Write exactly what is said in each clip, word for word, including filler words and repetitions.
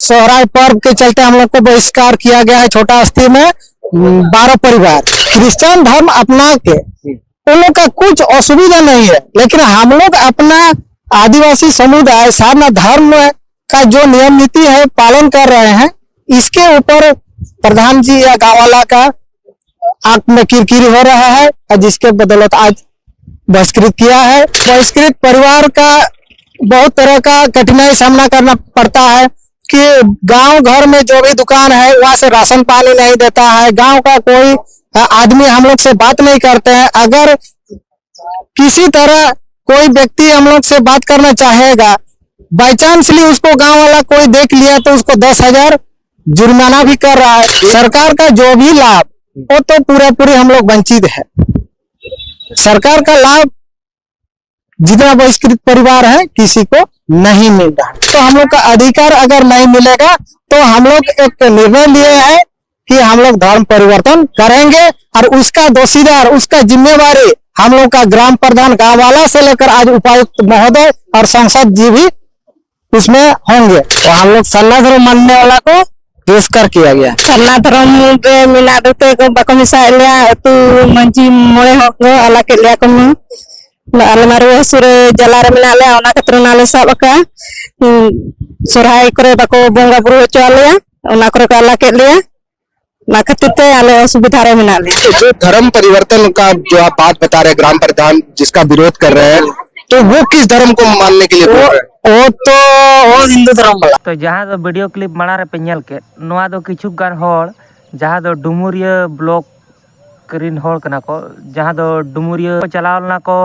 सोहराय पर्व के चलते हम लोग को बहिष्कार किया गया है। छोटा हस्ती में बारह परिवार क्रिश्चियन धर्म अपना के, उन लोग का कुछ असुविधा नहीं है, लेकिन हम लोग अपना आदिवासी समुदाय सारना धर्म का जो नियम नीति है पालन कर रहे हैं, इसके ऊपर प्रधान जी या गांव वाला का आंख में किरकिरी हो रहा है, और जिसके बदौलत आज बहिष्कृत किया है। बहिष्कृत परिवार का बहुत तरह का कठिनाई सामना करना पड़ता है कि गांव घर में जो भी दुकान है, वहां से राशन पानी नहीं देता है, गांव का कोई, अ, आदमी हम लोग से बात नहीं करते हैं। अगर किसी तरह कोई व्यक्ति हम लोग से बात करना चाहेगा, बाई चांसली उसको गांव वाला कोई देख लिया, तो उसको दस हजार जुर्माना भी कर रहा है। सरकार का जो भी लाभ, वो तो पूरा पूरी हम लोग वंचित है। सरकार का लाभ जितना बहिष्कृत परिवार है, किसी को नहीं मिल रहा है। तो हम लोग का अधिकार अगर नहीं मिलेगा, तो हम लोग एक निर्णय लिए हैं कि हम लोग धर्म परिवर्तन करेंगे, और उसका दोषीदार, उसका जिम्मेवारी हम लोग का ग्राम प्रधान, गांव वाला से लेकर आज उपायुक्त महोदय और सांसद जी भी उसमें होंगे। तो हम लोग सरना धर्म मानने वाला को बहिष्कार किया गया। ᱥᱟᱨᱱᱟ ᱫᱷᱚᱨᱚᱢ ᱨᱮ ᱢᱮᱱᱟᱜ ᱠᱟᱛᱮ ᱠᱚ ᱵᱟᱠᱚ ᱢᱮᱥᱟᱭᱮᱫ ᱞᱮᱭᱟ᱾ ᱟᱹᱛᱩ ᱢᱟᱹᱡᱷᱤ ᱢᱚᱬᱮ ᱦᱚᱲ ᱠᱚ ᱟᱞᱟᱜ ᱠᱮᱫ ᱞᱮᱭᱟ ᱠᱚ᱾ ᱟᱞᱮ ᱢᱟ ᱨᱩᱣᱟᱹ ᱦᱟᱹᱥᱩ ᱨᱮ ᱡᱟᱞᱟ ᱨᱮ ᱢᱮᱱᱟᱜ ᱞᱮᱭᱟ, ᱚᱱᱟ ᱠᱷᱟᱹᱛᱤᱨ ᱚᱱᱟ ᱞᱮ ᱥᱟᱵ ᱟᱠᱟᱫᱼᱟ᱾ ᱥᱚᱨᱦᱟᱭ ᱠᱚᱨᱮ ᱵᱟᱠᱚ ᱵᱚᱸᱜᱟ ᱵᱩᱨᱩ ᱦᱚᱪᱚ ᱟᱞᱮᱭᱟ, ᱚᱱᱟ ᱠᱚᱨᱮ ᱠᱚ ᱟᱞᱟᱜ ᱠᱮᱫ ᱞᱮᱭᱟ᱾ ᱚᱱᱟ ᱠᱷᱟᱹᱛᱤᱨ ᱛᱮ ᱟᱞᱮ ᱚᱥᱩᱵᱤᱫᱷᱟ ᱨᱮ ᱢᱮᱱᱟᱜ ᱞᱮᱭᱟ᱾ तो जो धर्म परिवर्तन का जो आप बात बता रहे हैं, ग्राम प्रधान जिसका विरोध कर रहे हैं, तो वो किस धर्म को मानने के लिए बोल रहे हैं? वो तो, वो हिंदू धर्म वाला। ᱛᱚ, ᱡᱟᱦᱟᱸ ᱫᱚ ᱵᱷᱤᱰᱤᱭᱳ ᱠᱞᱤᱯ ᱢᱟᱲᱟᱝ ᱨᱮᱯᱮ ᱧᱮᱞ ᱠᱮᱫ, ᱱᱚᱣᱟ ᱫᱚ ᱠᱤᱪᱷᱩ ᱜᱟᱱ ᱦᱚᱲ ᱡᱟᱦᱟᱸ ᱫᱚ ᱰᱩᱢᱩᱨᱤᱭᱟᱹ ᱵᱞᱚᱠ ᱨᱮᱱ ᱦᱚᱲ ᱠᱟᱱᱟ ᱠᱚ, ᱡᱟᱦᱟᱸ ᱫᱚ ᱰᱩᱢᱩᱨᱤᱭᱟᱹ ᱪᱟᱞᱟᱣ ᱞᱮᱱᱟ ᱠᱚ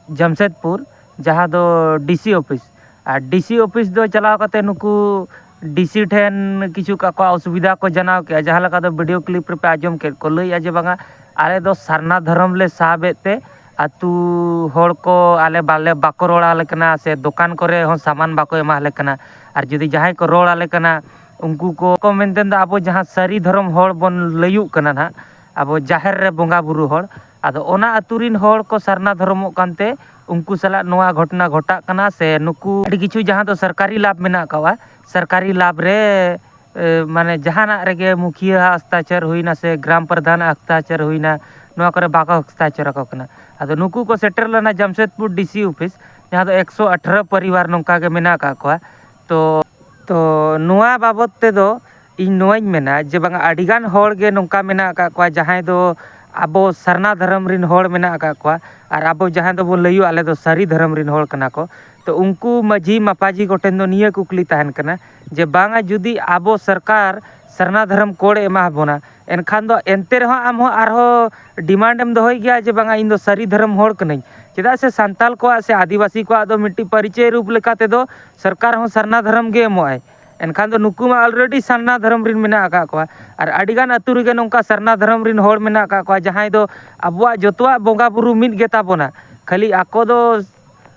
ᱡᱟᱢᱥᱮᱫᱽᱯᱩᱨ, ᱡᱟᱦᱟᱸ ᱫᱚ ᱰᱤ ᱥᱤ ᱚᱯᱷᱤᱥ᱾ ᱟᱨ ᱰᱤ ᱥᱤ ᱚᱯᱷᱤᱥ ᱫᱚ ᱪᱟᱞᱟᱣ ᱠᱟᱛᱮ ᱱᱩᱠᱩ ᱰᱤ ᱥᱤ ᱴᱷᱮᱱ ᱠᱤᱪᱷᱩ ᱟᱠᱚᱣᱟᱜ ᱚᱥᱩᱵᱤᱫᱷᱟ ᱠᱚ ᱡᱟᱱᱟᱣ ᱠᱮᱜᱼᱟ, ᱡᱟᱦᱟᱸ ᱞᱮᱠᱟ ᱫᱚ ᱵᱷᱤᱰᱤᱭᱳ ᱠᱞᱤᱯ ᱨᱮᱯᱮ ᱟᱸᱡᱚᱢ ᱠᱮᱫ ᱠᱚ ᱞᱟᱹᱭᱮᱜᱼᱟ ᱡᱮ ᱵᱟᱝᱟ, ᱟᱞᱮ ᱫᱚ ᱥᱟᱨᱱᱟ ᱫᱷᱚᱨᱚᱢ ᱞᱮ ᱥᱟᱵᱮᱫ ᱛᱮ ᱟᱹᱛᱩ ᱦᱚᱲ ᱠᱚ ᱟᱞᱮ ᱵᱟᱞᱮ, ᱵᱟᱠᱚ ᱨᱚᱲ ᱟᱞᱮ ᱠᱟᱱᱟ, ᱥᱮ ᱫᱚᱠᱟᱱ ᱠᱚᱨᱮ ᱦᱚᱸ ᱥᱟᱢᱟᱱ ᱵᱟᱠᱚ ᱮᱢᱟ ᱞᱮ ᱠᱟᱱᱟ᱾ ᱟᱨ ᱡᱩᱫᱤ ᱡᱟᱦᱟᱸᱭ ᱠᱚ ᱨᱚᱲ ᱟᱞᱮ ᱠᱟᱱᱟ, ᱩᱱᱠᱩ ᱠᱚ, ᱠᱚ ᱢᱮᱱᱛᱮ ᱫᱚ ᱟᱵᱚ ᱡᱟᱦᱟᱸ ᱥᱟᱹᱨᱤ ᱫᱷᱚᱨᱚᱢ ᱦᱚᱲ ᱵᱚᱱ ᱞᱟᱹᱭᱩᱜ ᱠᱟᱱᱟ ᱱᱟᱦᱟᱜ, ᱟᱵᱚ ᱡᱟᱦᱮᱨ ᱨᱮ ᱵᱚᱸᱜᱟ ᱵᱩᱨᱩ ᱦᱚᱲ, ᱟᱫᱚ ᱚᱱᱟ ᱟᱹᱛᱩ ᱨᱤᱱ ᱦᱚᱲ ᱠᱚ ᱥᱟᱨᱱᱟ ᱫᱷᱚᱨᱚᱢᱚᱜ ᱠᱟᱱᱛᱮ ᱩᱱᱠᱩ ᱥᱟᱞᱟᱜ ᱱᱚᱣᱟ ᱜᱷᱚᱴᱚᱱᱟ ᱜᱷᱚᱴᱟᱜ ᱠᱟᱱᱟ᱾ ᱥᱮ ᱱᱩᱠᱩ ᱟᱹᱰᱤ ᱠᱤᱪᱷᱩ ᱡᱟᱦᱟᱸ ᱫᱚ ᱥᱚᱨᱠᱟᱨᱤ ᱞᱟᱵᱷ ᱢᱮᱱᱟᱜ ᱟᱠᱟᱣᱟ, ᱥᱚᱨᱠᱟᱨᱤ ᱞᱟᱵᱷ ᱨᱮ, ᱮ, ᱢᱟᱱᱮ ᱡᱟᱦᱟᱱᱟᱜ ᱨᱮᱜᱮ ᱢᱩᱠᱷᱤᱭᱟᱹ ᱦᱚᱥᱛᱟᱪᱟᱨ ᱦᱩᱭᱱᱟ ᱥᱮ ᱜᱨᱟᱢ ᱯᱨᱚᱫᱷᱟᱱ ᱦᱚᱥᱛᱟᱪᱟᱨ ᱦᱩᱭᱱᱟ, ᱱᱚᱣᱟ ᱠᱚᱨᱮ ᱵᱟᱠᱚ ᱦᱚᱥᱛᱟᱪᱟᱨ ᱟᱠᱚ ᱠᱟᱱᱟ᱾ ᱟᱫᱚ ᱱᱩᱠᱩ ᱠᱚ ᱥᱮᱴᱮᱨ ᱞᱮᱱᱟ ᱡᱟᱢᱥᱮᱫᱽᱯᱩᱨ ᱰᱤ ᱥᱤ ᱚᱯᱷᱤᱥ, ᱡᱟᱦᱟᱸ ᱫᱚ ᱮᱠᱥᱚ ᱟᱴᱷᱟᱨᱚ ᱯᱚᱨᱤᱵᱟᱨ ᱱᱚᱝᱠᱟ ᱜᱮ ᱢᱮᱱᱟᱜ ᱟᱠᱟᱫ ᱠᱚᱣᱟ᱾ ᱛᱚ, ᱛᱚ ᱱᱚᱣᱟ ᱵᱟᱵᱚᱫ ᱛᱮᱫᱚ ᱤᱧ ᱱᱚᱣᱟᱧ ᱢᱮᱱᱟ ᱡᱮ ᱵᱟᱝᱟ, ᱟᱹᱰᱤᱜᱟᱱ ᱦᱚᱲ ᱜᱮ ᱱᱚᱝᱠᱟ ᱢᱮᱱᱟᱜ ᱟᱠᱟᱫ ᱠᱚᱣᱟ ᱡᱟᱦᱟᱸᱭ ᱫᱚ ᱟᱵᱚ ᱥᱟᱨᱱᱟ ᱫᱷᱚᱨᱚᱢ ᱨᱤᱱ ᱦᱚᱲ ᱢᱮᱱᱟᱜ ᱟᱠᱟᱫ ᱠᱚᱣᱟ, ᱟᱨ ᱟᱵᱚ ᱡᱟᱦᱟᱸᱭ ᱫᱚᱵᱚᱱ ᱞᱟᱹᱭᱚᱜᱼᱟ ᱟᱞᱮ ᱫᱚ ᱥᱟᱹᱨᱤ ᱫᱷᱚᱨᱚᱢ ᱨᱤᱱ ᱦᱚᱲ ᱠᱟᱱᱟ ᱠᱚ᱾ ᱛᱚ ᱩᱱᱠᱩ ᱢᱟᱹᱡᱷᱤ ᱢᱟᱯᱟᱡᱷᱤ ᱠᱚᱴᱷᱮᱱ ᱫᱚ ᱱᱤᱭᱟᱹ ᱠᱩᱠᱞᱤ ᱛᱟᱦᱮᱱ ᱠᱟᱱᱟ ᱡᱮ ᱵᱟᱝᱟ, ᱡᱩᱫᱤ ᱟᱵᱚ ᱥᱚᱨᱠᱟᱨ ᱥᱟᱨᱱᱟ ᱫᱷᱚᱨᱚᱢ ᱠᱳᱰ ᱮ ᱮᱢᱟ ᱵᱚᱱᱟ, ᱮᱱᱠᱷᱟᱱ ᱫᱚ ᱮᱱᱛᱮ ᱨᱮᱦᱚᱸ ᱟᱢ ᱦᱚᱸ ᱟᱨᱦᱚᱸ ᱰᱤᱢᱟᱱᱰ ᱮᱢ ᱫᱚᱦᱚᱭ ᱜᱮᱭᱟ ᱡᱮ ᱵᱟᱝᱟ, ᱤᱧ ᱫᱚ ᱥᱟᱹᱨᱤ ᱫᱷᱚᱨᱚᱢ ᱦᱚᱲ ᱠᱟᱹᱱᱟᱹᱧ? ᱪᱮᱫᱟᱜ ᱥᱮ ᱥᱟᱱᱛᱟᱞ ᱠᱚᱣᱟᱜ ᱥᱮ ᱟᱹᱫᱤᱵᱟᱹᱥᱤ ᱠᱚᱣᱟᱜ ᱫᱚ ᱢᱤᱫᱴᱤᱡ ᱯᱚᱨᱤᱪᱚᱭ ᱨᱩᱯ ᱞᱮᱠᱟ ᱛᱮᱫᱚ ᱥᱚᱨᱠᱟᱨ ᱦᱚᱸ ᱥᱟᱨᱱᱟ ᱫᱷᱚᱨᱚᱢ ᱜᱮ ᱮᱢᱚᱜᱼᱟᱭ᱾ ᱮᱱᱠᱷᱟᱱ ᱫᱚ ᱱᱩᱠᱩ ᱢᱟ already ᱥᱟᱨᱱᱟ ᱫᱷᱚᱨᱚᱢ ᱨᱤᱱ ᱢᱮᱱᱟᱜ ᱟᱠᱟᱫ ᱠᱚᱣᱟ, ᱟᱨ ᱟᱹᱰᱤᱜᱟᱱ ᱟᱹᱛᱩ ᱨᱮᱜᱮ ᱱᱚᱝᱠᱟ ᱥᱟᱨᱱᱟ ᱫᱷᱚᱨᱚᱢ ᱨᱤᱱ ᱦᱚᱲ ᱢᱮᱱᱟᱜ ᱟᱠᱟᱫ ᱠᱚᱣᱟ ᱡᱟᱦᱟᱸᱭ ᱫᱚ ᱟᱵᱚᱣᱟᱜ ᱡᱚᱛᱚᱣᱟᱜ ᱵᱚᱸᱜᱟ ᱵᱩᱨᱩ ᱢᱤᱫ ᱜᱮᱛᱟ ᱵᱚᱱᱟ, ᱠᱷᱟᱹᱞᱤ ᱟᱠᱚ ᱫᱚ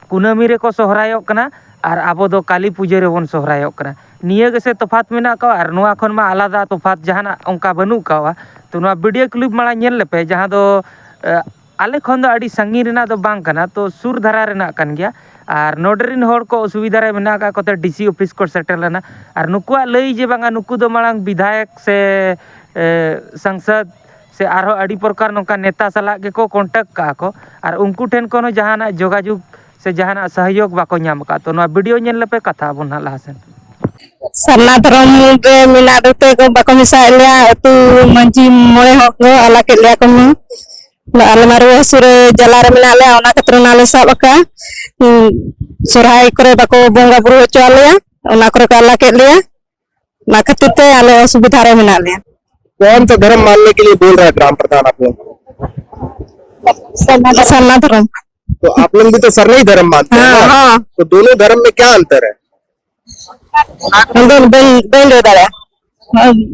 ᱠᱩᱱᱟᱹᱢᱤ ᱨᱮᱠᱚ ᱥᱚᱦᱨᱟᱭᱚᱜ ᱠᱟᱱᱟ ᱟᱨ ᱟᱵᱚ ᱫᱚ ᱠᱟᱹᱞᱤ ᱯᱩᱡᱟᱹ ᱨᱮᱵᱚᱱ ᱥᱚᱦᱨᱟᱭᱚᱜ ᱠᱟᱱᱟ᱾ ᱱᱤᱭᱟᱹ ᱜᱮᱥᱮ ᱛᱚᱯᱷᱟᱛ ᱢᱮᱱᱟᱜ ᱟᱠᱟᱫ? ᱟᱨ ᱱᱚᱣᱟ ᱠᱷᱚᱱ ᱢᱟ ᱟᱞᱟᱫᱟ ᱛᱚᱯᱷᱟᱛ ᱡᱟᱦᱟᱱᱟᱜ ᱚᱱᱠᱟ ᱵᱟᱹᱱᱩᱜ ᱟᱠᱟᱫᱼᱟ᱾ ᱛᱚ ᱱᱚᱣᱟ ᱵᱷᱤᱰᱤᱭᱳ ᱠᱞᱤᱯ ᱢᱟᱲᱟᱝ ᱧᱮᱞ ᱞᱮᱯᱮ, ᱡᱟᱦᱟᱸ ᱫᱚ ᱮ, ᱟᱞᱮ ᱠᱷᱚᱱ ᱫᱚ ᱟᱹᱰᱤ ᱥᱟᱺᱜᱤᱧ ᱨᱮᱱᱟᱜ ᱫᱚ ᱵᱟᱝ ᱠᱟᱱᱟ, ᱛᱚ ᱥᱩᱨ ᱫᱷᱟᱨᱟ ᱨᱮᱱᱟᱜ ᱠᱟᱱ ᱜᱮᱭᱟ᱾ ᱟᱨ ᱱᱚᱰᱮ ᱨᱤᱱ ᱦᱚᱲ ᱠᱚ ᱚᱥᱩᱵᱤᱫᱷᱟ ᱨᱮ ᱢᱮᱱᱟᱜ ᱟᱠᱟᱫ ᱠᱚᱛᱮ ᱰᱤ ᱥᱤ ᱚᱯᱷᱤᱥ ᱠᱚ ᱥᱮᱴᱮᱨ ᱞᱮᱱᱟ᱾ ᱟᱨ ᱱᱩᱠᱩᱣᱟᱜ ᱞᱟᱹᱭ ᱡᱮ ᱵᱟᱝᱟ, ᱱᱩᱠᱩ ᱫᱚ ᱢᱟᱲᱟᱝ ᱵᱤᱫᱷᱟᱭᱚᱠ ᱥᱮ, ᱮ, ᱥᱟᱝᱥᱚᱫ ᱥᱮ ᱟᱨᱦᱚᱸ ᱟᱹᱰᱤ ᱯᱨᱚᱠᱟᱨ ᱱᱚᱝᱠᱟ ᱱᱮᱛᱟ ᱥᱟᱞᱟᱜ ᱜᱮᱠᱚ ᱠᱚᱱᱴᱟᱠᱴ ᱠᱟᱜᱼᱟ ᱠᱚ, ᱟᱨ ᱩᱱᱠᱩ ᱴᱷᱮᱱ ᱠᱷᱚᱱ ᱦᱚᱸ ᱡᱟᱦᱟᱱᱟᱜ ᱡᱳᱜᱟᱡᱳᱜᱽ ᱥᱮ ᱡᱟᱦᱟᱱᱟᱜ ᱥᱚᱦᱭᱳᱜᱽ ᱵᱟᱠᱚ ᱧᱟᱢ ᱟᱠᱟᱫ᱾ ᱛᱚ ᱱᱚᱣᱟ ᱵᱷᱤᱰᱤᱭᱳ ᱧᱮᱞ ᱞᱮᱯᱮ, ᱠᱟᱛᱷᱟ ᱟᱵᱚᱱ ᱱᱟᱦᱟᱜ ᱞᱟᱦᱟ ᱥᱮᱱ᱾ ᱥᱟᱨᱱᱟ ᱫᱷᱚᱨᱚᱢ ᱨᱮ ᱢᱮᱱᱟᱜ ᱨᱮᱛᱮ ᱠᱚ ᱵᱟᱠᱚ ᱢᱮᱥᱟᱭᱮᱫ ᱞᱮᱭᱟ, ᱟᱹᱛᱩ ᱢᱟᱹᱡᱷᱤ ᱢᱚᱬᱮ ᱦᱚᱲ ᱠᱚ ᱟᱞᱟᱜ ᱠᱮᱫ ᱞᱮᱭᱟ ᱠᱚ᱾ ᱟᱞᱮ ᱢᱟ ᱨᱩᱣᱟᱹ ᱦᱟᱹᱥᱩ ᱨᱮ ᱡᱟᱞᱟ ᱨᱮ ᱢᱮᱱᱟᱜ ᱞᱮᱭᱟ, ᱚᱱᱟ ᱠᱷᱟᱹᱛᱤᱨ ᱚᱱᱟ ᱞᱮ ᱥᱟᱵ ᱟᱠᱟᱫᱼᱟ᱾ ᱦᱩᱸ, ᱥᱚᱨᱦᱟᱭ ᱠᱚᱨᱮ ᱵᱟᱠᱚ ᱵᱚᱸᱜᱟ ᱵᱩᱨᱩ ᱦᱚᱪᱚ ᱟᱞᱮᱭᱟ, ᱚᱱᱟ ᱠᱚᱨᱮ ᱠᱚ ᱟᱞᱟᱜ ᱠᱮᱫ ᱞᱮᱭᱟ, ᱚᱱᱟ ᱠᱷᱟᱹᱛᱤᱨ ᱛᱮ ᱟᱞᱮ ᱚᱥᱩᱵᱤᱫᱷᱟ ᱨᱮ ᱢᱮᱱᱟᱜ ᱞᱮᱭᱟ᱾ कौन सा धर्म मानने के लिए बोल रहा है ग्राम प्रधान आप लोग? ᱥᱟᱨᱱᱟ ᱫᱷᱚᱨᱚᱢ᱾ तो आप लोग भी तो सरना ही धर्म मानते हैं हाँ, ना? हाँ। तो दोनों धर्म में क्या अंतर है? ᱟᱫᱚ ᱵᱟᱹᱧ, ᱵᱟᱹᱧ ᱞᱟᱹᱭ ᱫᱟᱲᱮᱭᱟᱜᱼᱟ᱾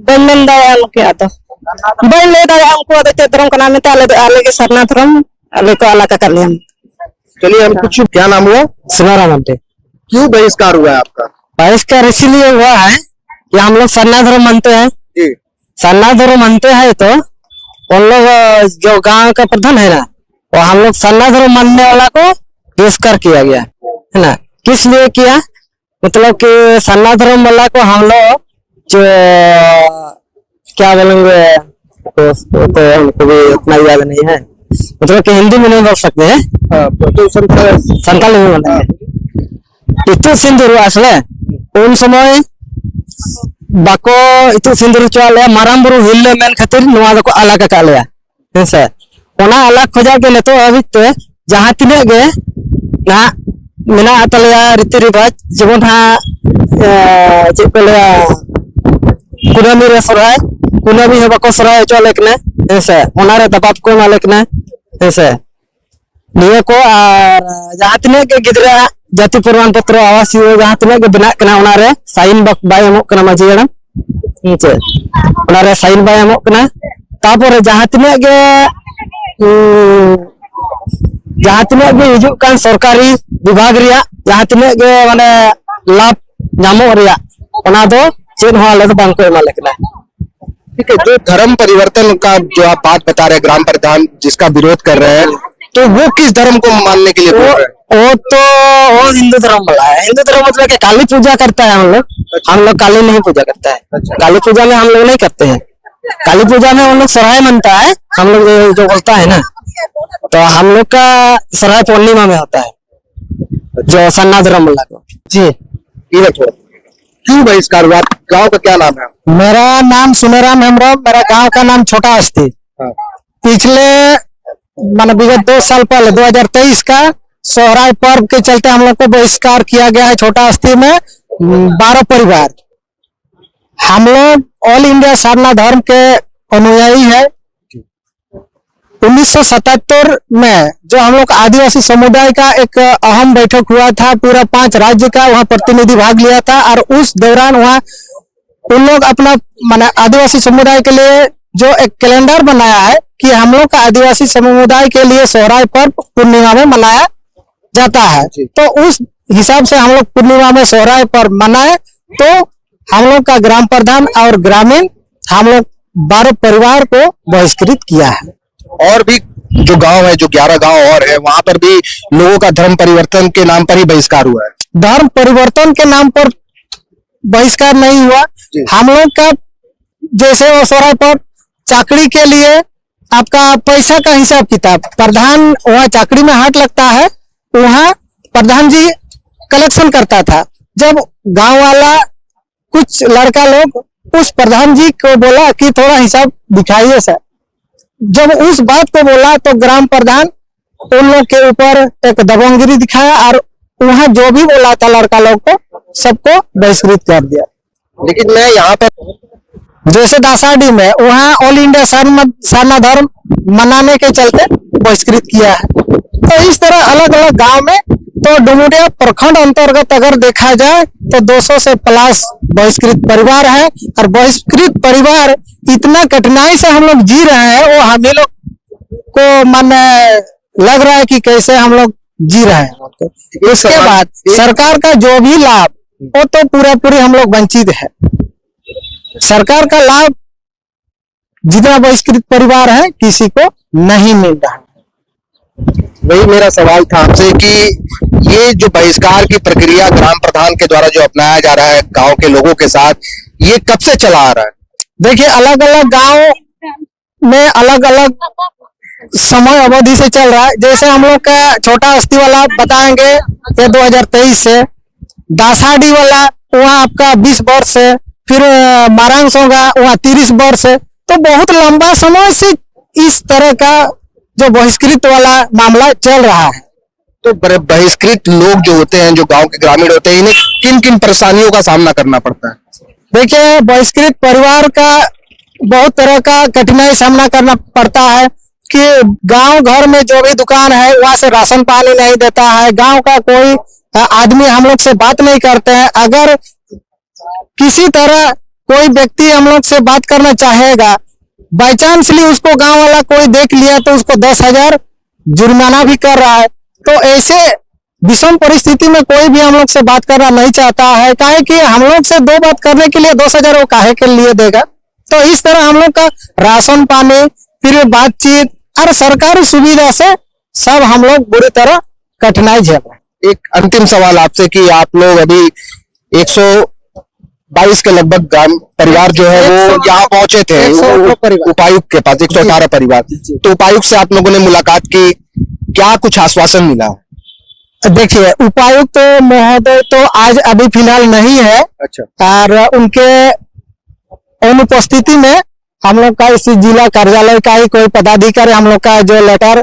ᱵᱟᱹᱧ ᱢᱮᱱ ᱫᱟᱲᱮᱭᱟᱜᱼᱟ ᱩᱱᱠᱩᱣᱟᱜ ᱫᱚ᱾ ᱵᱟᱹᱧ ᱞᱟᱹᱭ ᱫᱟᱲᱮᱭᱟᱜᱼᱟ ᱩᱱᱠᱩᱣᱟᱜ ᱫᱚ ᱪᱮᱫ ᱫᱷᱚᱨᱚᱢ ᱠᱟᱱᱟ ᱢᱮᱱᱛᱮ, ᱟᱞᱮ ᱫᱚ, ᱟᱞᱮ ᱜᱮ ᱥᱟᱨᱱᱟ ᱫᱷᱚᱨᱚᱢ, ᱟᱞᱮ ᱠᱚ ᱟᱞᱟᱜ ᱟᱠᱟᱫ ᱞᱮᱭᱟ᱾ चलिए, हम कुछ, क्या नाम हुआ? शिवाराम आमटे। क्यों बहिष्कार हुआ है आपका? बहिष्कार इसीलिए हुआ है कि हम लोग सरना धर्म मानते हैं। जी। सरना धर्म मानते हैं तो उन लोग, अ, जो गांव का प्रधान है ना, वो हम लोग सरना धर्म मानने वाला को तिरस्कार किया गया, है ना। किस लिए किया? मतलब कि सरना धर्म वाला को हम लोग जो, क्या बोलेंगे, तो, तो, तो हमको भी उतना याद नहीं है, मतलब कि हिंदी में नहीं बोल सकते हैं। हाँ, तो संथाल। संथाल में बोलेंगे। हाँ। ᱤᱛᱩᱫ ᱥᱤᱸᱫᱩᱨ ᱟᱥᱚᱞᱮ ᱩᱱ ᱥᱚᱢᱚᱭ ᱵᱟᱠᱚ ᱤᱛᱩᱫ ᱥᱤᱸᱫᱩᱨ ᱦᱚᱪᱚᱣᱟᱜ ᱞᱮᱭᱟ, ᱢᱟᱨᱟᱝ ᱵᱩᱨᱩ ᱦᱤᱨᱞᱟᱹ ᱢᱮᱱ ᱠᱷᱟᱹᱛᱤᱨ ᱱᱚᱣᱟ ᱫᱚᱠᱚ ᱟᱞᱟᱜ ᱟᱠᱟᱫ ᱞᱮᱭᱟ᱾ ᱦᱮᱸ ᱥᱮ? ᱚᱱᱟ ᱟᱞᱟᱜ ᱠᱷᱚᱡᱟᱜ ᱜᱮ ᱱᱤᱛᱚᱜ ᱦᱟᱹᱵᱤᱡ ᱛᱮ ᱡᱟᱦᱟᱸ ᱛᱤᱱᱟᱹᱜ ᱜᱮ ᱱᱟᱦᱟᱜ ᱢᱮᱱᱟᱜ ᱛᱟᱞᱮᱭᱟ ᱨᱤᱛᱤ ᱨᱮᱣᱟᱡᱽ, ᱡᱮᱢᱚᱱ ᱦᱟᱸᱜ, ᱮ, ᱪᱮᱫ ᱠᱚ ᱞᱟᱹᱭᱟ, ᱠᱩᱱᱟᱹᱢᱤ ᱨᱮ ᱥᱚᱨᱦᱟᱭ, ᱠᱩᱱᱟᱹᱢᱤ ᱦᱚᱸ ᱵᱟᱠᱚ ᱥᱚᱨᱦᱟᱭ ᱦᱚᱪᱚ ᱟᱞᱮ ᱠᱟᱱᱟ, ᱦᱮᱸ ᱥᱮ? ᱚᱱᱟ ᱨᱮ ᱫᱟᱵᱟᱣ ᱠᱚ ᱮᱢᱟ ᱞᱮ ᱠᱟᱱᱟ, ᱦᱮᱸ ᱥᱮ? ᱱᱤᱭᱟᱹ ᱠᱚ ᱟᱨ ᱡᱟᱦᱟᱸ ᱛᱤᱱᱟᱹᱜ ᱜᱮ ᱜᱤᱫᱽᱨᱟᱹ ᱡᱟᱹᱛᱤ ᱯᱨᱚᱢᱟᱱ ᱯᱚᱛᱨᱚ, ᱟᱵᱟᱥᱤᱭᱚ, ᱡᱟᱦᱟᱸ ᱛᱤᱱᱟᱹᱜ ᱜᱮ ᱵᱮᱱᱟᱜ ᱠᱟᱱᱟ, ᱚᱱᱟ ᱨᱮ ᱥᱟᱭᱤᱱ ᱵᱟᱠ-, ᱵᱟᱭ ᱮᱢᱚᱜ ᱠᱟᱱᱟ ᱢᱟᱹᱡᱷᱤ ᱦᱟᱲᱟᱢ, ᱦᱮᱸ ᱪᱮ? ᱚᱱᱟ ᱨᱮ ᱥᱟᱭᱤᱱ ᱵᱟᱭ ᱮᱢᱚᱜ ᱠᱟᱱᱟ᱾ ᱛᱟᱯᱚᱨᱮ ᱡᱟᱦᱟᱸ ᱛᱤᱱᱟᱹᱜ ᱜᱮ, ᱩᱸ, ᱡᱟᱦᱟᱸ ᱛᱤᱱᱟᱹᱜ ᱜᱮ ᱦᱤᱡᱩᱜ ᱠᱟᱱ ᱥᱚᱨᱠᱟᱨᱤ ᱵᱤᱵᱷᱟᱜᱽ ᱨᱮᱭᱟᱜ ᱡᱟᱦᱟᱸ ᱛᱤᱱᱟᱹᱜ ᱜᱮ ᱢᱟᱱᱮ ᱞᱟᱵᱷ ᱧᱟᱢᱚᱜ ᱨᱮᱭᱟᱜ, ᱚᱱᱟ ᱫᱚ ᱪᱮᱫ ᱦᱚᱸ ᱟᱞᱮ ᱫᱚ ᱵᱟᱝ ᱠᱚ ᱮᱢᱟ ᱞᱮ ᱠᱟᱱᱟ᱾ ठीक है, जो धर्म परिवर्तन का जो आप बात बता रहे हैं, ग्राम प्रधान जिसका विरोध कर रहे हैं, तो वो किस धर्म को मानने के लिए बोल वो रहे हैं? वो तो वो हिंदू धर्म वाला है। हिंदू धर्म मतलब कि काली पूजा करता है हम लोग। हम लोग काली नहीं पूजा करता है। अच्छा। काली पूजा में हम लोग नहीं करते हैं। काली पूजा में हम लोग सोहराय मनता है, हम लोग जो, जो बोलता है ना, तो हम लोग का सोहराय पूर्णिमा में होता है, जो सरना धर्म वाला को। जी। ये थोड़ा क्यों भाई इसका अनुवाद? गांव का क्या नाम है? मेरा नाम सुनेराम हेम्ब्रम, मेरा गांव का नाम छोटा हस्ती। हाँ। पिछले, माने, विगत दो साल पहले, दो हज़ार तेईस का सोहराय पर्व के चलते हम लोग को बहिष्कार किया गया है छोटा हस्ती में, बारह परिवार। हम लोग ऑल इंडिया सरना धर्म के अनुयायी है। उन्नीस सौ सतहत्तर में जो हम लोग आदिवासी समुदाय का एक अहम बैठक हुआ था, पूरा पांच राज्य का वहां प्रतिनिधि भाग लिया था, और उस दौरान वहां उन लोग अपना, माने, आदिवासी समुदाय के लिए जो एक कैलेंडर बनाया है कि हम लोग का आदिवासी समुदाय के लिए सोहराय पर्व पूर्णिमा में मनाया जाता है। जी। तो उस हिसाब से हम लोग पूर्णिमा में सोहराय पर्व मनाए, तो हम लोग का ग्राम प्रधान और ग्रामीण हम लोग बारह परिवार को बहिष्कृत किया है। और भी जो गांव है, जो ग्यारह गांव और है, वहां पर भी लोगों का धर्म परिवर्तन के नाम पर ही बहिष्कार हुआ है। धर्म परिवर्तन के नाम पर बहिष्कार नहीं हुआ। हम लोग का जैसे वो सोराय पर चाकरी के लिए आपका पैसा का हिसाब किताब, प्रधान वहाँ चाकरी में हाट लगता है, वहाँ प्रधान जी कलेक्शन करता था। जब गांव वाला, कुछ लड़का लोग उस प्रधान जी को बोला कि थोड़ा हिसाब दिखाइए सर। जब उस बात को बोला तो ग्राम प्रधान उन लोग के ऊपर एक दबंगगिरी दिखाया और वहाँ जो भी बोला था लड़का लोग को, सबको बहिष्कृत कर दिया। लेकिन मैं यहाँ पर जैसे दासाडी में वहाँ ऑल इंडिया सरना धर्म मनाने के चलते बहिष्कृत किया है। तो इस तरह अलग अलग गांव में, तो डुमुरिया प्रखंड अंतर्गत अगर देखा जाए तो दो सौ से प्लस बहिष्कृत परिवार है। और बहिष्कृत परिवार इतना कठिनाई से हम लोग जी रहे हैं, वो हम ही लोग को माने लग रहा है कि कैसे हम लोग जी रहे हैं। इसके बाद सरकार का जो भी लाभ, वो तो पूरा पूरी हम लोग वंचित है। सरकार का लाभ जितना बहिष्कृत परिवार है, किसी को नहीं मिल रहा है। वही मेरा सवाल था आपसे कि ये जो बहिष्कार की प्रक्रिया ग्राम प्रधान के द्वारा जो अपनाया जा रहा है गांव के लोगों के साथ, ये कब से चला आ रहा है? देखिए, अलग अलग गांव में अलग अलग समय अवधि से चल रहा है। जैसे हम लोग का छोटा हस्ती वाला बताएंगे, ये दो हज़ार तेईस से, दासाडी वाला वहाँ आपका बीस वर्ष है, फिर अ, मारांग सोंगा वहाँ तीस वर्ष है। तो बहुत लंबा समय से इस तरह का जो बहिष्कृत वाला मामला चल रहा है। तो बर- बहिष्कृत लोग जो होते हैं, जो गांव के ग्रामीण होते हैं, इन्हें किन किन परेशानियों का सामना करना पड़ता है? देखिए, बहिष्कृत परिवार का बहुत तरह का कठिनाई सामना करना पड़ता है कि गांव घर में जो भी दुकान है, वहां से राशन पानी नहीं देता है, गांव का कोई अ, आदमी हम लोग से बात नहीं करते हैं। अगर किसी तरह कोई व्यक्ति हम लोग से बात करना चाहेगा, बाई चांसली उसको गांव वाला कोई देख लिया तो उसको दस हजार जुर्माना भी कर रहा है। तो ऐसे विषम परिस्थिति में कोई भी हम लोग से बात करना नहीं चाहता है। काहे कि हम लोग से दो बात करने के लिए दस हजार वो काहे के लिए देगा? तो इस तरह हम लोग का राशन पानी, फिर बातचीत और सरकारी सुविधा से सब हम लोग बुरी तरह कठिनाई झेल रहे हैं। एक अंतिम सवाल आपसे कि आप लोग अभी एक सौ बाईस के लगभग ग्राम परिवार जो है वो यहाँ पहुंचे थे उपायुक्त के पास, एक सौ अठारह परिवार। तो उपायुक्त से आप लोगों ने मुलाकात की, क्या कुछ आश्वासन मिला? देखिए, उपायुक्त महोदय तो आज अभी फिलहाल नहीं है। अच्छा। और उनके अनुपस्थिति में हम लोग का इस जिला कार्यालय का ही कोई पदाधिकारी हम लोग का जो लेटर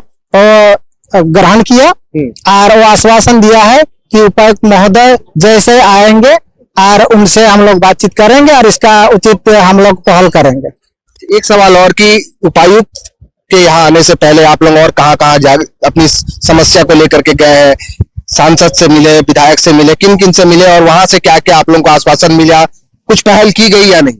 ग्रहण किया और वो आश्वासन दिया है कि उपायुक्त महोदय जैसे आएंगे और उनसे हम लोग बातचीत करेंगे और इसका उचित हम लोग पहल करेंगे। एक सवाल और कि उपायुक्त के यहाँ आने से पहले आप लोग और कहाँ कहाँ जा अपनी समस्या को लेकर के गए हैं? सांसद से मिले, विधायक से मिले, किन किन से मिले और वहां से क्या क्या आप लोगों को आश्वासन मिला? कुछ पहल की गई या नहीं?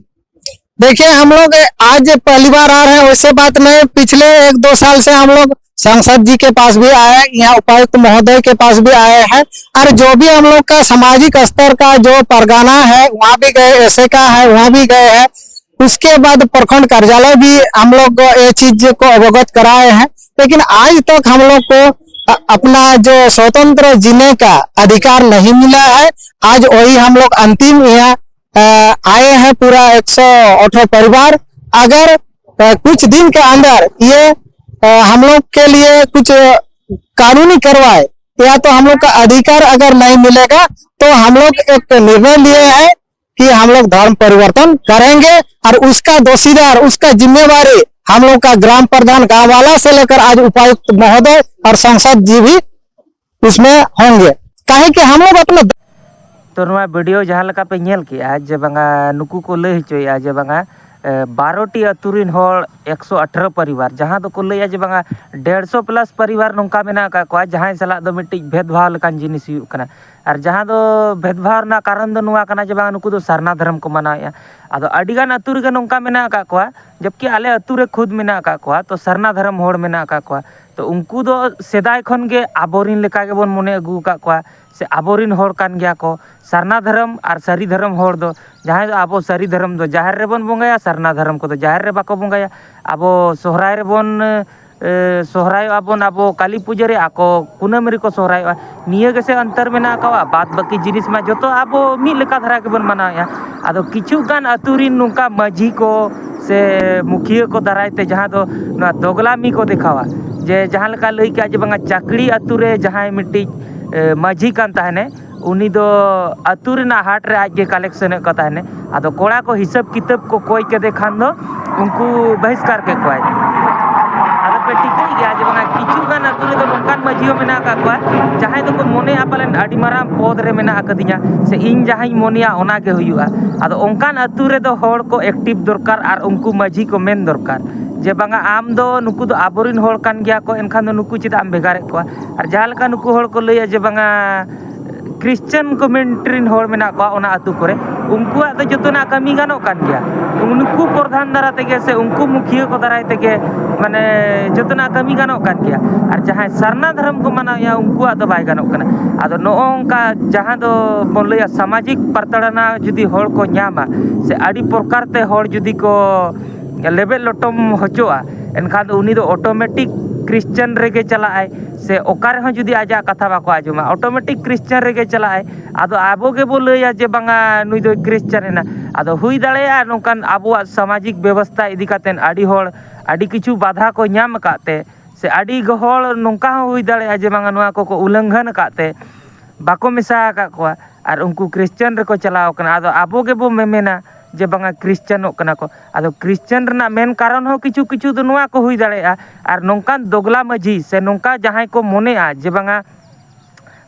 देखिए, हम लोग आज पहली बार आ रहे हैं, वैसे बात नहीं। पिछले एक दो साल से हम लोग सांसद जी के पास भी आए, यहाँ उपायुक्त महोदय के पास भी आए हैं और जो भी हम लोग का सामाजिक स्तर का जो परगना है वहाँ भी गए, एसेका है वहाँ भी गए हैं। उसके बाद प्रखंड कार्यालय भी हम लोग ये चीज को अवगत कराए हैं, लेकिन आज तक हम लोग को अपना जो स्वतंत्र जीने का अधिकार नहीं मिला है। आज वही हम लोग अंतिम यहाँ आए हैं पूरा एक सौ अठारह परिवार। अगर कुछ दिन के अंदर ये हम लोग के लिए कुछ कानूनी कार्रवाई या तो हम लोग का अधिकार अगर नहीं मिलेगा तो हम लोग एक निर्णय लिए हैं कि हम लोग धर्म परिवर्तन करेंगे और उसका दोषीदार, उसका जिम्मेवारी हम लोग का ग्राम प्रधान, गांव वाला से लेकर आज उपायुक्त महोदय और सांसद जी भी उसमें होंगे। काहे कि हम लोग अपना ᱛᱚ ᱱᱚᱣᱟ ᱵᱷᱤᱰᱤᱭᱳ ᱡᱟᱦᱟᱸ ᱞᱮᱠᱟ ᱯᱮ ᱧᱮᱞ ᱠᱮᱜᱼᱟ ᱡᱮ ᱵᱟᱝᱟ ᱱᱩᱠᱩ ᱠᱚ ᱞᱟᱹᱭ ᱦᱚᱪᱚᱭᱮᱫᱼᱟ ᱡᱮ ᱵᱟᱝᱟ ᱵᱟᱨᱚᱴᱤ ᱟᱹᱛᱩ ᱨᱮᱱ ᱦᱚᱲ ᱮᱠᱥᱚ ᱟᱴᱷᱨᱚ ᱯᱚᱨᱤᱵᱟᱨ, ᱡᱟᱦᱟᱸ ᱫᱚᱠᱚ ᱞᱟᱹᱭᱟ ᱡᱮ ᱵᱟᱝᱟ ᱰᱮᱲᱥᱚ ᱯᱞᱟᱥ ᱯᱚᱨᱤᱵᱟᱨ ᱱᱚᱝᱠᱟ ᱢᱮᱱᱟᱜ ᱟᱠᱟᱫ ᱠᱚᱣᱟ ᱡᱟᱦᱟᱸᱭ ᱥᱟᱞᱟᱜ ᱫᱚ ᱢᱤᱫᱴᱤᱡ ᱵᱷᱮᱫᱽᱵᱷᱟᱣ ᱞᱮᱠᱟᱱ ᱡᱤᱱᱤᱥ ᱦᱩᱭᱩᱜ ᱠᱟᱱᱟ᱾ ᱟᱨ ᱡᱟᱦᱟᱸ ᱫᱚ ᱵᱷᱮᱫᱽᱵᱷᱟᱣ ᱨᱮᱱᱟᱜ ᱠᱟᱨᱚᱱ ᱫᱚ ᱱᱚᱣᱟ ᱠᱟᱱᱟ ᱡᱮ ᱵᱟᱝᱟ ᱱᱩᱠᱩ ᱫᱚ ᱥᱟᱨᱱᱟ ᱫᱷᱚᱨᱚᱢ ᱠᱚ ᱢᱟᱱᱟᱣᱮᱫᱼᱟ᱾ ᱟᱫᱚ ᱟᱹᱰᱤᱜᱟᱱ ᱟᱹᱛᱩ ᱨᱮᱜᱮ ᱱᱚᱝᱠᱟ ᱢᱮᱱᱟᱜ ᱟᱠᱟᱫ ᱠᱚᱣᱟ, ᱡᱚᱵᱠᱤ ᱟᱞᱮ ᱟᱹᱛᱩ ᱨᱮ ᱠᱷᱩᱫᱽ ᱢᱮᱱᱟᱜ ᱟᱠᱟᱫ ᱠᱚᱣᱟ, ᱛᱚ ᱥᱟᱨᱱᱟ ᱫᱷᱚᱨᱚᱢ ᱦᱚᱲ ᱢᱮᱱᱟᱜ ᱟᱠᱟᱫ ᱠᱚᱣᱟ᱾ ᱛᱚ ᱩᱱᱠᱩ ᱫᱚ ᱥᱮᱫᱟᱭ ᱠᱷᱚᱱ ᱜᱮ ᱟᱵᱚᱨᱤᱱ ᱞᱮᱠᱟ ᱜᱮᱵᱚᱱ ᱢᱚᱱᱮ ᱟᱹᱜᱩ ᱟᱠᱟᱫ ᱠᱚᱣᱟ, ᱥᱮ ᱟᱵᱚᱨᱤᱱ ᱦᱚᱲ ᱠᱟᱱ ᱜᱮᱭᱟ ᱠᱚ᱾ ᱥᱟᱨᱱᱟ ᱫᱷᱚᱨᱚᱢ ᱟᱨ ᱥᱟᱹᱨᱤ ᱫᱷᱚᱨᱚᱢ ᱦᱚᱲ ᱫᱚ, ᱡᱟᱦᱟᱸᱭ ᱫᱚ ᱟᱵᱚ ᱥᱟᱹᱨᱤ ᱫᱷᱚᱨᱚᱢ ᱫᱚ ᱡᱟᱦᱮᱨ ᱨᱮᱵᱚᱱ ᱵᱚᱸᱜᱟᱭᱟ, ᱥᱟᱨᱱᱟ ᱫᱷᱚᱨᱚᱢ ᱠᱚᱫᱚ ᱡᱟᱦᱮᱨ ᱨᱮ ᱵᱟᱠᱚ ᱵᱚᱸᱜᱟᱭᱟ᱾ ᱟᱵᱚ ᱥᱚᱦᱨᱟᱭ ᱨᱮᱵᱚᱱ, ᱮ, ᱥᱚᱦᱨᱟᱭᱚᱜᱼᱟ ᱵᱚᱱ ᱟᱵᱚ ᱠᱟᱹᱞᱤ ᱯᱩᱡᱟᱹ ᱨᱮ, ᱟᱠᱚ ᱠᱩᱱᱟᱹᱢᱤ ᱨᱮᱠᱚ ᱥᱚᱦᱨᱟᱭᱚᱜᱼᱟ᱾ ᱱᱤᱭᱟᱹ ᱜᱮᱥᱮ ᱚᱱᱛᱚᱨ ᱢᱮᱱᱟᱜ ᱟᱠᱟᱣᱟ, ᱵᱟᱫ ᱵᱟᱹᱠᱤ ᱡᱤᱱᱤᱥ ᱢᱟ ᱡᱚᱛᱚ ᱟᱵᱚ ᱢᱤᱫ ᱞᱮᱠᱟ ᱫᱷᱟᱨᱟ ᱜᱮᱵᱚᱱ ᱢᱟᱱᱟᱣᱮᱫᱼᱟ᱾ ᱟᱫᱚ ᱠᱤᱪᱷᱩ ᱜᱟᱱ ᱟᱹᱛᱩ ᱨᱤᱱ ᱱᱚᱝᱠᱟ ᱢᱟᱹᱡᱷᱤ ᱠᱚ ᱥᱮ ᱢᱩᱠᱷᱤᱭᱟᱹ ᱠᱚ ᱫᱟᱨᱟᱭ ᱛᱮ ᱡᱟᱦᱟᱸ ᱫᱚ ᱱᱚᱣᱟ ᱫᱚᱜᱽᱞᱟᱢᱤ ᱠᱚ ᱫᱮᱠᱷᱟᱣᱟ, ᱡᱮ ᱡᱟᱦᱟᱸ ᱞᱮᱠᱟ ᱞᱟᱹᱭ ᱠᱮᱜᱼᱟ ᱡᱮ ᱵᱟᱝᱟ ᱪᱟᱠᱲᱤ ᱟᱹᱛᱩ ᱨᱮ ᱡᱟᱦᱟᱸᱭ ᱢᱤᱫᱴᱤᱡ, ᱮ, ᱢᱟᱹᱡᱷᱤ ᱠᱟᱱ ᱛᱟᱦᱮᱱᱮ, ᱩᱱᱤ ᱫᱚ ᱟᱹᱛᱩ ᱨᱮᱱᱟᱜ ᱦᱟᱴ ᱨᱮ ᱟᱡ ᱜᱮ ᱠᱟᱞᱮᱠᱥᱚᱱᱮᱫ ᱠᱚ ᱛᱟᱦᱮᱱᱮ᱾ ᱟᱫᱚ ᱠᱚᱲᱟ ᱠᱚ ᱦᱤᱥᱟᱹᱵ ᱠᱤᱛᱟᱹᱵ ᱠᱚ ᱠᱚᱭ ᱠᱮᱫᱮ ᱠᱷᱟᱱ ᱫᱚ ᱩᱱᱠᱩ ᱵᱟᱹᱦᱤᱥᱠᱟᱨ ᱠᱮᱫ ᱠᱚᱣᱟᱭ᱾ ᱟᱫᱚ ᱯᱮ ᱴᱷᱤᱠᱟᱹᱭ ᱜᱮᱭᱟ ᱡᱮ ᱵᱟᱝᱟ ᱠᱤᱪᱷᱩ ᱜᱟᱱ ᱟᱹᱛᱩ ᱨᱮᱫᱚ ᱱᱚᱝᱠᱟᱱ ᱢᱟᱹᱡᱷᱤ ᱦᱚᱸ ᱢᱮᱱᱟᱜ ᱟᱠᱟᱫ ᱠᱚᱣᱟ, ᱡᱟᱦᱟᱸᱭ ᱫᱚᱠᱚ ᱢᱚᱱᱮᱭᱟ ᱯᱟᱞᱮᱱ ᱟᱹᱰᱤ ᱢᱟᱨᱟᱝ ᱯᱚᱫᱽ ᱨᱮ ᱢᱮᱱᱟᱜ ᱟᱠᱟᱫᱤᱧᱟ, ᱥᱮ ᱤᱧ ᱡᱟᱦᱟᱸᱧ ᱢᱚᱱᱮᱭᱟ ᱚᱱᱟ ᱜᱮ ᱦᱩᱭᱩᱜᱼᱟ᱾ ᱟᱫᱚ ᱚᱱᱠᱟᱱ ᱟᱹᱛᱩ ᱨᱮᱫᱚ ᱦᱚᱲ ᱠᱚ ᱮᱠᱴᱤᱵᱷ ᱫᱚᱨᱠᱟᱨ ᱟᱨ ᱩᱱᱠᱩ ᱢᱟᱹᱡᱷᱤ ᱠᱚ ᱢᱮᱱ ᱫᱚᱨᱠᱟᱨ ᱡᱮ ᱵᱟᱝᱟ ᱟᱢ ᱫᱚ, ᱱᱩᱠᱩ ᱫᱚ ᱟᱵᱚᱨᱤᱱ ᱦᱚᱲ ᱠᱟᱱ ᱜᱮᱭᱟ ᱠᱚ, ᱮᱱᱠᱷᱟᱱ ᱫᱚ ᱱᱩᱠᱩ ᱪᱮᱫᱟᱜ ᱮᱢ ᱵᱷᱮᱜᱟᱨᱮᱫ ᱠᱚᱣᱟ? ᱟᱨ ᱡᱟᱦᱟᱸ ᱞᱮᱠᱟ ᱱᱩᱠᱩ ᱦᱚᱲ ᱠᱚ ᱞᱟᱹᱭᱟ ᱡᱮ ᱵᱟᱝᱟ ᱠᱷᱨᱤᱥᱪᱟᱱ ᱠᱚᱢᱤᱭᱩᱱᱤᱴᱤ ᱨᱮᱱ ᱦᱚᱲ ᱢᱮᱱᱟᱜ ᱠᱚᱣᱟ ᱚᱱᱟ ᱟᱹᱛᱩ ᱠᱚᱨᱮ, ᱩᱱᱠᱩᱣᱟᱜ ᱫᱚ ᱡᱚᱛᱚᱱᱟᱜ ᱠᱟᱹᱢᱤ ᱜᱟᱱᱚᱜ ᱠᱟᱱ ᱜᱮᱭᱟ᱾ ᱩᱱᱠᱩ ᱯᱨᱚᱫᱷᱟᱱ ᱫᱟᱨᱟ ᱛᱮᱜᱮ ᱥᱮ ᱩᱱᱠᱩ ᱢᱩᱠᱷᱤᱭᱟᱹ ᱠᱚ ᱫᱟᱨᱟᱭ ᱛᱮᱜᱮ ᱢᱟᱱᱮ ᱡᱚᱛᱚᱱᱟᱜ ᱠᱟᱹᱢᱤ ᱜᱟᱱᱚᱜ ᱠᱟᱱ ᱜᱮᱭᱟ᱾ ᱟᱨ ᱡᱟᱦᱟᱸᱭ ᱥᱟᱨᱱᱟ ᱫᱷᱚᱨᱚᱢ ᱠᱚ ᱢᱟᱱᱟᱣᱮᱫᱼᱟ ᱩᱱᱠᱩᱣᱟᱜ ᱫᱚ ᱵᱟᱭ ᱜᱟᱱᱚᱜ ᱠᱟᱱᱟ᱾ ᱟᱫᱚ ᱱᱚᱜᱼᱚ ᱱᱚᱝᱠᱟ ᱡᱟᱦᱟᱸ ᱫᱚ ᱵᱚᱱ ᱞᱟᱹᱭᱟ ᱥᱟᱢᱟᱡᱤᱠ ᱯᱟᱨᱛᱟᱲᱟᱱᱟ ᱡᱩᱫᱤ ᱦᱚᱲ ᱠᱚ ᱧᱟᱢᱟ ᱥᱮ ᱟᱹᱰᱤ ᱯᱨᱚᱠᱟᱨ ᱛᱮ ᱦᱚᱲ ᱡᱩᱫᱤ ᱠᱚ ᱞᱮᱵᱮᱫ ᱞᱚᱴᱚᱢ ᱦᱚᱪᱚᱜᱼᱟ, ᱮᱱᱠᱷᱟᱱ ᱫᱚ ᱩᱱᱤ ᱫᱚ ᱚᱴᱳᱢᱮᱴᱤᱠ ᱠᱷᱨᱤᱥᱪᱟᱱ ᱨᱮᱜᱮ ᱪᱟᱞᱟᱜᱼᱟᱭ᱾ ᱥᱮ ᱚᱠᱟ ᱨᱮᱦᱚᱸ ᱡᱩᱫᱤ ᱟᱡᱟᱜ ᱠᱟᱛᱷᱟ ᱵᱟᱠᱚ ᱟᱸᱡᱚᱢᱟ, ᱚᱴᱳᱢᱮᱴᱤᱠ ᱠᱷᱨᱤᱥᱪᱟᱱ ᱨᱮᱜᱮ ᱪᱟᱞᱟᱜᱼᱟᱭ᱾ ᱟᱫᱚ ᱟᱵᱚ ᱜᱮᱵᱚ ᱞᱟᱹᱭᱟ ᱡᱮ ᱵᱟᱝᱟ ᱱᱩᱭ ᱫᱚᱭ ᱠᱷᱨᱤᱥᱪᱟᱱ ᱮᱱᱟ᱾ ᱟᱫᱚ ᱦᱩᱭ ᱫᱟᱲᱮᱭᱟᱜᱼᱟ ᱱᱚᱝᱠᱟᱱ ᱟᱵᱚᱣᱟᱜ ᱥᱟᱢᱟᱡᱤᱠ ᱵᱮᱵᱚᱥᱛᱷᱟ ᱤᱫᱤ ᱠᱟᱛᱮᱫ ᱟᱹᱰᱤ ᱦᱚᱲ ᱟᱹᱰᱤ ᱠᱤᱪᱷᱩ ᱵᱟᱫᱷᱟ ᱠᱚ ᱧᱟᱢ ᱟᱠᱟᱫ ᱛᱮ, ᱥᱮ ᱟᱹᱰᱤ ᱦᱚᱲ ᱱᱚᱝᱠᱟ ᱦᱚᱸ ᱦᱩᱭ ᱫᱟᱲᱮᱭᱟᱜᱼᱟ ᱡᱮ ᱵᱟᱝᱟ ᱱᱚᱣᱟ ᱠᱚᱠᱚ ᱩᱞᱞᱚᱝᱜᱷᱚᱱ ᱟᱠᱟᱫ ᱛᱮ ᱵᱟᱠᱚ ᱢᱮᱥᱟ ᱟᱠᱟᱫ ᱠᱚᱣᱟ ᱟᱨ ᱩᱱᱠᱩ ᱠᱷᱨᱤᱥᱪᱟᱱ ᱨᱮᱠᱚ ᱪᱟᱞᱟᱣ ᱠᱟᱱᱟ᱾ ᱟᱫᱚ ᱟᱵᱚ ᱜᱮᱵᱚ ᱢᱮᱢᱮᱱᱟ ᱡᱮ ᱵᱟᱝᱟ ᱠᱷᱨᱤᱥᱪᱟᱱᱚᱜ ᱠᱟᱱᱟ ᱠᱚ᱾ ᱟᱫᱚ ᱠᱷᱨᱤᱥᱪᱟᱱ ᱨᱮᱱᱟᱜ ᱢᱮᱱ ᱠᱟᱨᱚᱱ ᱦᱚᱸ ᱠᱤᱪᱷᱩ ᱠᱤᱪᱷᱩ ᱫᱚ ᱱᱚᱣᱟ ᱠᱚ ᱦᱩᱭ ᱫᱟᱲᱮᱭᱟᱜᱼᱟ᱾ ᱟᱨ ᱱᱚᱝᱠᱟᱱ ᱫᱚᱜᱽᱞᱟ ᱢᱟᱹᱡᱷᱤ ᱥᱮ ᱱᱚᱝᱠᱟ ᱡᱟᱦᱟᱸᱭ ᱠᱚ ᱢᱚᱱᱮᱜᱼᱟ ᱡᱮ ᱵᱟᱝᱟ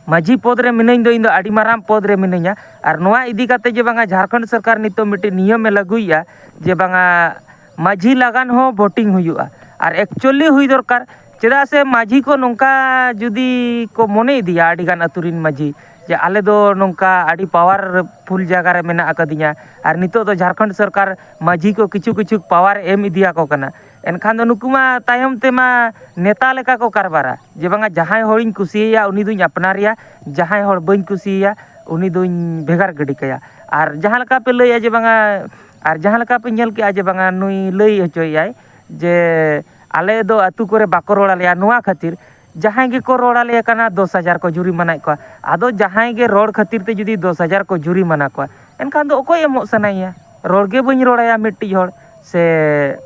ᱢᱟᱹᱡᱷᱤ ᱯᱚᱫᱽ ᱨᱮ ᱢᱤᱱᱟᱹᱧ ᱫᱚ ᱤᱧ ᱫᱚ ᱟᱹᱰᱤ ᱢᱟᱨᱟᱝ ᱯᱚᱫᱽ ᱨᱮ ᱢᱤᱱᱟᱹᱧᱟ, ᱟᱨ ᱱᱚᱣᱟ ᱤᱫᱤ ᱠᱟᱛᱮ ᱡᱮ ᱵᱟᱝᱟ ᱡᱷᱟᱲᱠᱷᱚᱸᱰ ᱥᱚᱨᱠᱟᱨ ᱱᱤᱛᱚᱜ ᱢᱤᱫᱴᱤᱡ ᱱᱤᱭᱚᱢᱮ ᱞᱟᱹᱜᱩᱭᱮᱫᱼᱟ ᱡᱮ ᱵᱟᱝᱟ ᱢᱟᱹᱡᱷᱤ ᱞᱟᱜᱟᱱ ᱦᱚᱸ ᱵᱷᱳᱴᱤᱝ ᱦᱩᱭᱩᱜᱼᱟ᱾ ᱟᱨ ᱮᱠᱪᱩᱭᱮᱞᱤ ᱦᱩᱭ ᱫᱚᱨᱠᱟᱨ, ᱪᱮᱫᱟᱜ ᱥᱮ ᱢᱟᱹᱡᱷᱤ ᱠᱚ ᱱᱚᱝᱠᱟ ᱡᱩᱫᱤ ᱠᱚ ᱢᱚᱱᱮ ᱤᱫᱤᱭᱟ ᱟᱹᱰᱤᱜᱟᱱ ᱟᱹᱛᱩ ᱨᱤᱱ ᱢᱟᱹᱡᱷᱤ ᱡᱮ ᱟᱞᱮ ᱫᱚ ᱱᱚᱝᱠᱟ ᱟᱹᱰᱤ ᱯᱟᱣᱟᱨᱯᱷᱩᱞ ᱡᱟᱭᱜᱟ ᱨᱮ ᱢᱮᱱᱟᱜ ᱟᱠᱟᱫᱤᱧᱟ, ᱟᱨ ᱱᱤᱛᱚᱜ ᱫᱚ ᱡᱷᱟᱲᱠᱷᱚᱸᱰ ᱥᱚᱨᱠᱟᱨ ᱢᱟᱹᱡᱷᱤ ᱠᱚ ᱠᱤᱪᱷᱩ ᱠᱤᱪᱷᱩ ᱯᱟᱣᱟᱨ ᱮᱢ ᱤᱫᱤᱭᱟᱠᱚ ᱠᱟᱱᱟ, ᱮᱱᱠᱷᱟᱱ ᱫᱚ ᱱᱩᱠᱩ ᱢᱟ ᱛᱟᱭᱚᱢ ᱛᱮᱢᱟ ᱱᱮᱛᱟ ᱞᱮᱠᱟ ᱠᱚ ᱠᱟᱨᱵᱟᱨᱟ, ᱡᱮ ᱵᱟᱝᱟ ᱡᱟᱦᱟᱸᱭ ᱦᱚᱲᱤᱧ ᱠᱩᱥᱤᱭᱟᱭᱟ ᱩᱱᱤ ᱫᱩᱧ ᱟᱯᱱᱟᱨᱮᱭᱟ, ᱡᱟᱦᱟᱸᱭ ᱦᱚᱲ ᱵᱟᱹᱧ ᱠᱩᱥᱤᱭᱟᱭᱟ ᱩᱱᱤ ᱫᱩᱧ ᱵᱷᱮᱜᱟᱨ ᱜᱤᱰᱤ ᱠᱟᱭᱟ᱾ ᱟᱨ ᱡᱟᱦᱟᱸ ᱞᱮᱠᱟ ᱯᱮ ᱞᱟᱹᱭᱟ ᱡᱮ ᱵᱟᱝᱟ, ᱟᱨ ᱡᱟᱦᱟᱸ ᱞᱮᱠᱟ ᱯᱮ ᱧᱮᱞ ᱠᱮᱜᱼᱟ ᱡᱮ ᱵᱟᱝᱟ ᱱᱩᱭ ᱞᱟᱹᱭ ᱦᱚᱪᱚᱭᱮᱫᱟᱭ ᱡᱮ ᱟᱞᱮ ᱫᱚ ᱟᱹᱛᱩ ᱠᱚᱨᱮ ᱵᱟᱠᱚ ᱨᱚᱲ ᱟᱞᱮᱭᱟ, ᱱᱚᱣᱟ ᱠᱷᱟᱹᱛᱤᱨ ᱡᱟᱦᱟᱸᱭ ᱜᱮᱠᱚ ᱨᱚᱲ ᱟᱞᱮ ᱠᱟᱱᱟ ᱫᱚᱥ ᱦᱟᱡᱟᱨ ᱠᱚ ᱡᱩᱨᱤᱢᱟᱱᱟᱭᱮᱫ ᱠᱚᱣᱟ᱾ ᱟᱫᱚ ᱡᱟᱦᱟᱸᱭ ᱜᱮ ᱨᱚᱲ ᱠᱷᱟᱹᱛᱤᱨ ᱛᱮ ᱡᱩᱫᱤ ᱫᱚᱥ ᱦᱟᱡᱟᱨ ᱠᱚ ᱡᱩᱨᱤᱢᱟᱱᱟ ᱠᱚᱣᱟ, ᱮᱱᱠᱷᱟᱱ ᱫᱚ ᱚᱠᱚᱭ ᱮᱢᱚᱜ ᱥᱟᱱᱟᱭᱮᱭᱟ? ᱨᱚᱲ ᱜᱮ ᱵᱟᱹᱧ ᱨᱚᱲᱟᱭᱟ ᱢᱤᱫᱴᱤᱡ ᱦᱚᱲ, ᱥᱮ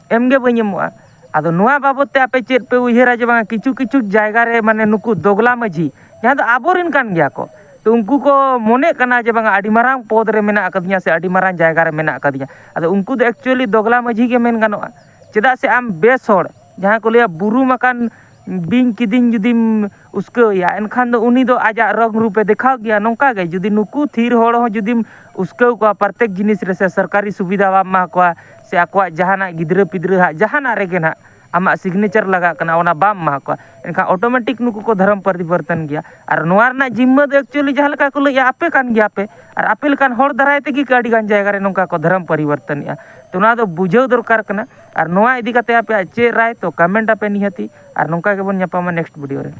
ᱮᱢ ᱜᱮ ᱵᱟᱹᱧ ᱮᱢᱚᱜᱼᱟ᱾ ᱟᱫᱚ ᱱᱚᱣᱟ ᱵᱟᱵᱚᱫ ᱛᱮ ᱟᱯᱮ ᱪᱮᱫ ᱯᱮ ᱩᱭᱦᱟᱹᱨᱟ ᱡᱮ ᱵᱟᱝᱟ ᱠᱤᱪᱷᱩ ᱠᱤᱪᱷᱩ ᱡᱟᱭᱜᱟ ᱨᱮ ᱢᱟᱱᱮ ᱱᱩᱠᱩ ᱫᱚᱜᱽᱞᱟ ᱢᱟᱹᱡᱷᱤ ᱡᱟᱦᱟᱸ ᱫᱚ ᱟᱵᱚᱨᱮᱱ ᱠᱟᱱ ᱜᱮᱭᱟ ᱠᱚ, ᱛᱚ ᱩᱱᱠᱩ ᱠᱚ ᱢᱚᱱᱮᱜ ᱠᱟᱱᱟ ᱡᱮ ᱵᱟᱝᱟ ᱟᱹᱰᱤ ᱢᱟᱨᱟᱝ ᱯᱚᱫᱽ ᱨᱮ ᱢᱮᱱᱟᱜ ᱟᱠᱟᱫᱤᱧᱟ ᱥᱮ ᱟᱹᱰᱤ ᱢᱟᱨᱟᱝ ᱡᱟᱭᱜᱟ ᱨᱮ ᱢᱮᱱᱟᱜ ᱟᱠᱟᱫᱤᱧᱟ᱾ ᱟᱫᱚ ᱩᱱᱠᱩ ᱫᱚ actually ᱫᱚᱜᱽᱞᱟ ᱢᱟᱹᱡᱷᱤ ᱜᱮ ᱢᱮᱱ ᱜᱟᱱᱚᱜᱼᱟ᱾ ᱪᱮᱫᱟᱜ ᱥᱮ ᱟᱢ ᱵᱮᱥ ᱦᱚᱲ, ᱡᱟᱦᱟᱸ ᱠᱚ ᱞᱟᱹᱭᱟ ᱵᱩᱨᱩᱢ ᱟᱠᱟᱱ ᱵᱤᱧ ᱠᱤᱫᱤᱧ ᱡᱩᱫᱤᱢ ᱩᱥᱠᱟᱹᱣᱮᱭᱟ, ᱮᱱᱠᱷᱟᱱ ᱫᱚ ᱩᱱᱤ ᱫᱚ ᱟᱡᱟᱜ ᱨᱚᱝ ᱨᱩᱯᱮ ᱫᱮᱠᱷᱟᱣ ᱜᱮᱭᱟ᱾ ᱱᱚᱝᱠᱟ ᱜᱮ ᱡᱩᱫᱤ ᱱᱩᱠᱩ ᱛᱷᱤᱨ ᱦᱚᱲ ᱦᱚᱸ ᱡᱩᱫᱤᱢ ᱩᱥᱠᱟᱹᱣ ᱠᱚᱣᱟ, ᱯᱨᱚᱛᱮᱠ ᱡᱤᱱᱤᱥ ᱨᱮ ᱥᱮ ᱥᱚᱨᱠᱟᱨᱤ ᱥᱩᱵᱤᱫᱷᱟ ᱵᱟᱢ ᱮᱢᱟ ᱠᱚᱣᱟ, ᱥᱮ ᱟᱠᱚᱣᱟᱜ ᱡᱟᱦᱟᱱᱟᱜ ᱜᱤᱫᱽᱨᱟᱹ ᱯᱤᱫᱽᱨᱟᱹ ᱦᱟᱜ ᱡᱟᱦᱟᱱᱟᱜ ᱨᱮᱜᱮ ᱱᱟᱦᱟᱜ ᱟᱢᱟᱜ signature ᱞᱟᱜᱟᱜ ᱠᱟᱱᱟ, ᱚᱱᱟ ᱵᱟᱢ ᱮᱢᱟ ᱠᱚᱣᱟ, ᱮᱱᱠᱷᱟᱱ automatic ᱱᱩᱠᱩ ᱠᱚ ᱫᱷᱚᱨᱚᱢ ᱯᱚᱨᱤᱵᱚᱨᱛᱚᱱ ᱜᱮᱭᱟ᱾ ᱟᱨ ᱱᱚᱣᱟ ᱨᱮᱱᱟᱜ ᱡᱤᱢᱢᱟᱹ ᱫᱚ actually ᱡᱟᱦᱟᱸ ᱞᱮᱠᱟ ᱠᱚ ᱞᱟᱹᱭᱮᱜᱼᱟ, ᱟᱯᱮ ᱠᱟᱱ ᱜᱮᱭᱟ ᱯᱮ᱾ ᱟᱨ ᱟᱯᱮ ᱞᱮᱠᱟᱱ ᱦᱚᱲ ᱫᱟᱨᱟᱭ ᱛᱮᱜᱮ ᱟᱹᱰᱤ ᱜᱟᱱ ᱡᱟᱭᱜᱟ ᱨᱮ ᱱᱚᱝᱠᱟ ᱠᱚ ᱫᱷᱚᱨᱚᱢ ᱯᱚᱨᱤᱵᱚᱨᱛᱚᱱᱮᱜᱼᱟ᱾ ᱛᱚ ᱱᱚᱣᱟ ᱫᱚ ᱵᱩᱡᱷᱟᱹᱣ ᱫᱚᱨᱠᱟᱨ ᱠᱟᱱᱟ᱾ ᱟᱨ ᱱᱚᱣᱟ ᱤᱫᱤ ᱠᱟᱛᱮ ᱟᱯᱮᱭᱟᱜ ᱪᱮᱫ ᱨᱟᱭ, ᱛᱚ comment ᱟᱯᱮ ᱱᱤᱦᱟᱹᱛᱤ᱾ ᱟᱨ ᱱᱚᱝᱠᱟ ᱜᱮᱵᱚᱱ ᱧᱟᱯᱟᱢᱟ next video ᱨᱮ᱾